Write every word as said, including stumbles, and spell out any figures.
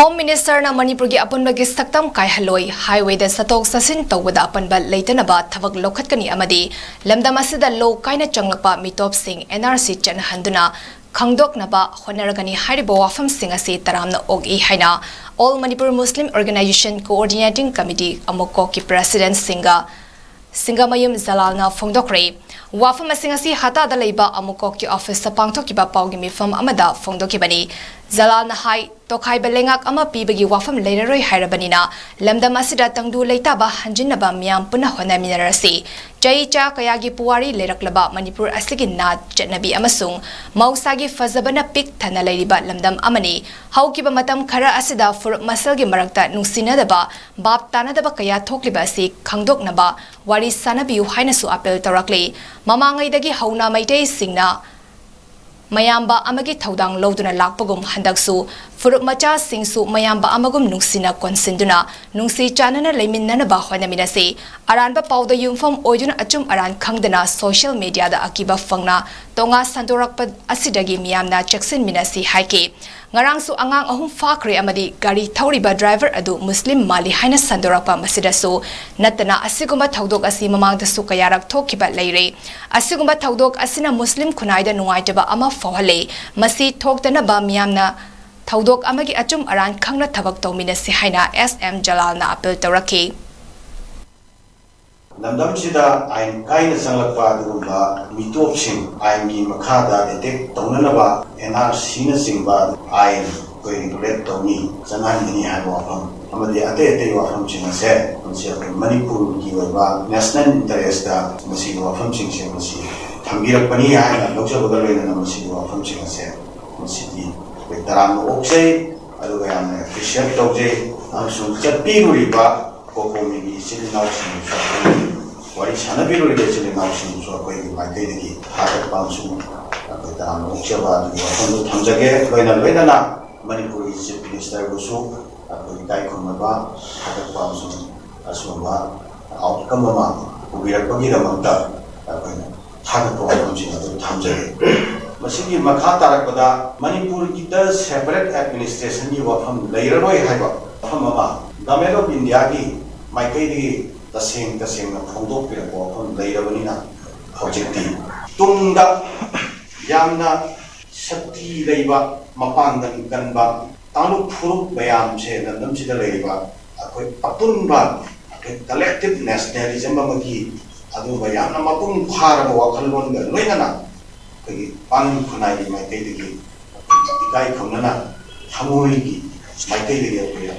Home ꯃꯤꯅꯤꯁꯇꯔꯅ ꯃꯅꯤꯄꯨꯔꯒꯤ ꯑꯄꯨꯟꯕꯒꯤ ꯁꯛꯇꯝ ꯀꯥꯏꯍꯜꯂꯣꯏ, ꯍꯥꯏꯋꯦꯗ ꯆꯠꯊꯣꯛ ꯆꯠꯁꯤꯟ ꯇꯧꯕꯗ ꯑꯄꯟꯕ ꯂꯩꯇꯅꯕ ꯊꯕꯛ ꯂꯧꯈꯠꯀꯅꯤ ꯑꯃꯗꯤ ꯂꯝꯗꯝ ꯑꯁꯤꯗ ꯂꯣ ꯀꯥꯏꯅ ꯆꯪꯂꯛꯄ ꯃꯤꯇꯣꯞꯁꯤꯡ ꯑꯦꯟ ꯑꯥꯔ ꯁꯤ ꯆꯠꯅꯍꯟꯗꯨꯅ ꯈꯪꯗꯣꯛꯅꯕ ꯍꯣꯠꯅꯔꯒꯅꯤ ꯍꯥꯏꯔꯤꯕ ꯋꯥꯐꯝꯁꯤꯡ ꯑꯁꯤ ꯇꯔꯥꯝꯅ ꯑꯣꯛꯏ ꯍꯥꯏꯅ All Manipur Muslim Organisation Coordinating Committee ꯑꯃꯨꯛꯀꯣꯛꯀꯤ ꯄ꯭ꯔꯦꯁꯤꯗꯦꯟꯠ ꯁꯤꯡꯒ ꯁꯤꯡꯒꯃꯌꯨꯝ ꯖꯂꯥꯜꯅ ꯐꯣꯡꯗꯣꯛꯈ꯭ꯔꯦ꯫ ꯋꯥꯐꯝ ꯑꯁꯤꯡ ꯑꯁꯤ ꯍꯇꯥꯗ ꯂꯩꯕ ꯑꯃꯨꯛꯀꯣꯛꯀꯤ ꯑꯣꯐꯤꯁꯇ ꯄꯥꯡꯊꯣꯛꯈꯤꯕ ꯄꯥꯎꯒꯤ ꯃꯤꯐꯝ ꯑꯃꯗ ꯐꯣꯡꯗꯣꯛꯈꯤꯕꯅꯤ꯫ ꯖꯂꯥꯜꯅ ꯍꯥꯏ, ꯇꯣꯈꯥꯏꯕ ꯂꯩꯉꯥꯛ ꯑꯃ ꯄꯤꯕꯒꯤ ꯋꯥꯐꯝ ꯂꯩꯔꯔꯣꯏ ꯍꯥꯏꯔꯕꯅꯤꯅ, ꯂꯝꯗꯝ ꯑꯁꯤꯗ ꯇꯪꯗꯨ ꯂꯩꯇꯥꯕ ꯍꯟꯖꯤꯟꯅꯕ ꯃꯤꯌꯥꯝ ꯄꯨꯟꯅ ꯍꯣꯠꯅꯃꯤꯟꯅꯔꯁꯤ꯫ ꯆꯍꯤ ꯆꯥ ꯀꯌꯥꯒꯤ ꯄꯨꯋꯥꯔꯤ ꯂꯩꯔꯛꯂꯕ ꯃꯅꯤꯄꯨꯔ ꯑꯁꯤꯒꯤ ꯅꯥꯠ, ꯆꯠꯅꯕꯤ ꯑꯃꯁꯨꯡ ꯃꯍꯧꯁꯥꯒꯤ ꯐꯖꯕꯅ ꯄꯤꯛ ꯊꯟꯅ ꯂꯩꯔꯤꯕ ꯂꯝꯗꯝ ꯑꯃꯅꯤ꯫ ꯍꯧꯈꯤꯕ ꯃꯇꯝ ꯈꯔ ꯑꯁꯤꯗ ꯐꯨꯔꯨꯞ ꯃꯁꯦꯜꯒꯤ ꯃꯔꯛꯇ ꯅꯨꯡꯁꯤꯅꯗꯕ, ꯚꯥꯞ ꯇꯥꯅꯗꯕ ꯀꯌꯥ ꯊꯣꯛꯂꯤꯕ ꯑꯁꯤ ꯈꯪꯗꯣꯛꯅꯕ ꯋꯥꯔꯤ ꯁꯥꯅꯕꯤꯌꯨ ꯍꯥꯏꯅꯁꯨ ꯑꯥꯄꯤꯜ ꯇꯧꯔꯛꯂꯤ꯫ ꯃꯃꯥꯡꯉꯩꯗꯒꯤ ꯍꯧꯅ ꯃꯩꯇꯩꯁꯤꯡꯅ ꯃꯌꯥꯝꯕ ꯑꯃꯒꯤ ꯊꯧꯗꯥꯡ ꯂꯧꯗꯨꯅ ꯂꯥꯛꯄꯒꯨꯝ, ꯍꯟꯗꯛꯁꯨ ꯐꯨꯔꯨꯞ ꯃꯆꯥꯁꯤꯡꯁꯨ ꯃꯌꯥꯝꯕ ꯑꯃꯒꯨꯝ ꯅꯨꯡꯁꯤꯅ ꯀꯣꯟꯁꯤꯟꯗꯨꯅ ꯅꯨꯡꯁꯤ ꯆꯥꯟꯅꯅ ꯂꯩꯃꯤꯟꯅꯅꯕ ꯍꯣꯠꯅꯃꯤꯟꯅꯁꯤ꯫ ꯑꯔꯥꯟꯕ ꯄꯥꯎꯗ ꯌꯨꯝꯐꯝ ꯑꯣꯏꯗꯨꯅ ꯑꯆꯨꯝ ꯑꯔꯥꯟ ꯈꯪꯗꯅ ꯁꯣꯁꯤꯌꯦꯜ ꯃꯤꯗꯤꯌꯥꯗ ꯑꯀꯤꯕ ꯐꯪꯅ ꯇꯣꯉꯥ ꯁꯟꯗꯣꯔꯛꯄ ꯑꯁꯤꯗꯒꯤ ꯃꯤꯌꯥꯝꯅ ꯆꯦꯛꯁꯤꯟꯃꯤꯟꯅꯁꯤ ꯍꯥꯏꯈꯤ꯫ ꯉꯔꯥꯡꯁꯨ ꯑꯉꯥꯡ ꯑꯍꯨꯝ ꯐꯥꯈ꯭ꯔꯦ ꯑꯃꯗꯤ ꯒꯥꯔꯤ ꯊꯧꯔꯤꯕ ꯗ꯭ꯔꯥꯏꯚꯔ ꯑꯗꯨ ꯃꯨꯁꯂꯤꯝ ꯃꯥꯜꯂꯤ ꯍꯥꯏꯅ ꯁꯟꯗꯣꯔꯛꯄ ꯃꯁꯤꯗꯁꯨ ꯅꯠꯇꯅ ꯑꯁꯤꯒꯨꯝꯕ ꯊꯧꯗꯣꯛ ꯑꯁꯤ ꯃꯃꯥꯡꯗꯁꯨ ꯀꯌꯥꯔꯛ ꯊꯣꯛꯈꯤꯕ ꯂꯩꯔꯦ꯫ ꯑꯁꯤꯒꯨꯝꯕ ꯊꯧꯗꯣꯛ ꯑꯁꯤꯅ ꯃꯨꯁꯂꯤꯝ ꯈꯨꯟꯅꯥꯏꯗ ꯅꯨꯡꯉꯥꯏꯇꯕ ꯑꯃ ꯐꯥꯎꯍꯜꯂꯤ꯫ ꯃꯁꯤ ꯊꯣꯛꯇꯅꯕ ꯃꯤꯌꯥꯝꯅ ꯊꯧꯗꯣꯛ ꯑꯃꯒꯤ ꯑꯆꯨꯝ ꯑꯔꯥꯟ ꯈꯪꯅ ꯊꯕꯛ ꯇꯧꯃꯤꯟꯅꯁꯤ ꯍꯥꯏꯅ ꯑꯦꯁ ꯑꯦꯝ ꯖꯂꯥꯜꯅ ꯑꯥꯄꯤꯜ ꯇꯧꯔꯛꯈꯤ꯫ ꯂꯝꯗꯝꯁꯤꯗ ꯑꯥꯏꯟ ꯀꯥꯏꯅ ꯆꯪꯂꯛꯄ ꯑꯗꯨꯒꯨꯝꯕ ꯃꯤꯇꯣꯞꯁꯤꯡ ꯑꯥꯏꯟꯒꯤ ꯃꯈꯥꯗ ꯑꯦꯇꯦꯛ ꯇꯧꯅꯅꯕ ꯑꯦꯟ ꯑꯥꯔ ꯁꯤꯅꯆꯤꯡꯕ ꯑꯥꯏꯟ ꯑꯩꯈꯣꯏ ꯔꯤꯒꯨꯂꯦꯠ ꯇꯧꯅꯤ, ꯆꯠꯅꯍꯟꯒꯅꯤ ꯍꯥꯏꯕ ꯋꯥꯐꯝ ꯑꯃꯗꯤ ꯑꯇꯩ ꯑꯇꯩ ꯋꯥꯐꯝꯁꯤꯡ ꯑꯁꯦ ꯃꯁꯤ ꯑꯩꯈꯣꯏ ꯃꯅꯤꯄꯨꯔꯒꯤ ꯑꯣꯏꯕ ꯅꯦꯁꯅꯦꯜ ꯏꯟꯇꯔꯦꯁꯇ ꯃꯁꯤꯒꯤ ꯋꯥꯐꯝꯁꯤꯡꯁꯦ ꯃꯁꯤ ꯊꯝꯕꯤꯔꯛꯄꯅꯤ ꯍꯥꯏꯅ ꯂꯧꯖꯕꯒ ꯂꯣꯏꯅꯅ ꯃꯁꯤꯒꯤ ꯋꯥꯐꯝꯁꯤꯡ ꯑꯁꯦ ꯃꯁꯤꯗꯤ ꯑꯩꯈꯣꯏ ꯇꯔꯥꯝꯅ ꯑꯣꯛꯆꯩ꯫ ꯑꯗꯨꯒ ꯌꯥꯝꯅ ꯑꯦꯄ꯭ꯔꯤꯁꯤꯌꯦꯠ ꯇꯧꯖꯩ꯫ ꯑꯃꯁꯨꯡ ꯆꯠꯄꯤꯔꯨꯔꯤꯕ ꯀꯣꯀꯣꯃꯤꯒꯤ ꯏꯆꯤꯜ ꯏꯅꯥꯎꯁꯤꯡꯁꯨ ꯑꯩꯈꯣꯏ ꯋꯥꯔꯤ ꯁꯥꯟꯅꯕꯤꯔꯨꯔꯤꯕ ꯏꯆꯤꯜ ꯏꯅꯥꯎꯁꯤꯡꯁꯨ ꯑꯩꯈꯣꯏꯒꯤ ꯃꯥꯏꯀꯩꯗꯒꯤ ꯊꯥꯒꯠꯄ ꯑꯃꯁꯨꯡ ꯑꯩꯈꯣꯏ ꯇꯔꯥꯝꯅ ꯑꯣꯛꯆꯕ ꯑꯗꯨꯒꯤ ꯋꯥꯐꯝꯗꯨ ꯊꯝꯖꯒꯦ꯫ ꯂꯣꯏꯅ ꯂꯣꯏꯅꯅ ꯃꯅꯤꯄꯨꯔꯒꯤ ꯆꯤꯐ ꯃꯤꯅꯤꯁꯇꯔꯕꯨꯁꯨ ꯑꯩꯈꯣꯏ ꯏꯀꯥꯏ ꯈꯨꯝꯅꯕ ꯊꯥꯒꯠꯄ ꯑꯃꯁꯨꯡ ꯑꯁꯤꯒꯨꯝꯕ ꯑꯥꯎꯠꯀꯝ ꯑꯃ ꯄꯨꯕꯤꯔꯛꯄꯒꯤꯗꯃꯛꯇ ꯑꯩꯈꯣꯏꯅ ꯊꯥꯒꯠꯄ ꯋꯥꯐꯝꯁꯤꯡ ꯑꯗꯨ ꯊꯝꯖꯒꯦ꯫ ꯃꯁꯤꯒꯤ ꯃꯈꯥ ꯇꯥꯔꯛꯄꯗ ꯃꯅꯤꯄꯨꯔꯒꯤꯗ separate administrationꯒꯤ ꯋꯥꯐꯝ ꯂꯩꯔꯔꯣꯏ ꯍꯥꯏꯕ ꯋꯥꯐꯝ ꯑꯃ Government of Indiaꯒꯤ ꯃꯥꯏꯀꯩꯗꯒꯤ ꯇꯁꯦꯡ ꯇꯁꯦꯡꯅ ꯐꯣꯡꯗꯣꯛꯄꯤꯔꯛꯄ ꯋꯥꯐꯝ ꯂꯩꯔꯕꯅꯤꯅ, ꯍꯧꯖꯤꯛꯇꯤ ꯇꯨꯡꯗ ꯌꯥꯝꯅ ꯁꯛꯇꯤ ꯂꯩꯕ, ꯃꯄꯥꯡꯒꯜ ꯀꯟꯕ ꯀꯥꯡꯂꯨꯞ ꯐꯨꯔꯨꯞ ꯃꯌꯥꯝꯁꯦ ꯂꯝꯗꯝꯁꯤꯗ ꯂꯩꯔꯤꯕ ꯑꯩꯈꯣꯏ ꯑꯄꯨꯟꯕ, ꯑꯩꯈꯣꯏ collective nationalism ꯑꯃꯒꯤ ꯑꯗꯨꯒꯨꯝꯕ ꯌꯥꯝꯅ ꯃꯄꯨꯡ ꯐꯥꯔꯕ ꯋꯥꯈꯜꯂꯣꯟꯒ ꯂꯣꯏꯅꯅ ꯑꯩꯈꯣꯏꯒꯤ ꯄꯥꯡꯒꯜ ꯈꯨꯟꯅꯥꯏꯒꯤ ꯃꯥꯏꯀꯩꯗꯒꯤ ꯏꯀꯥꯏ ꯈꯨꯝꯅꯅ ꯊꯃꯣꯏꯒꯤ ꯃꯥꯏꯀꯩꯗꯒꯤ ꯑꯩꯈꯣꯏꯅ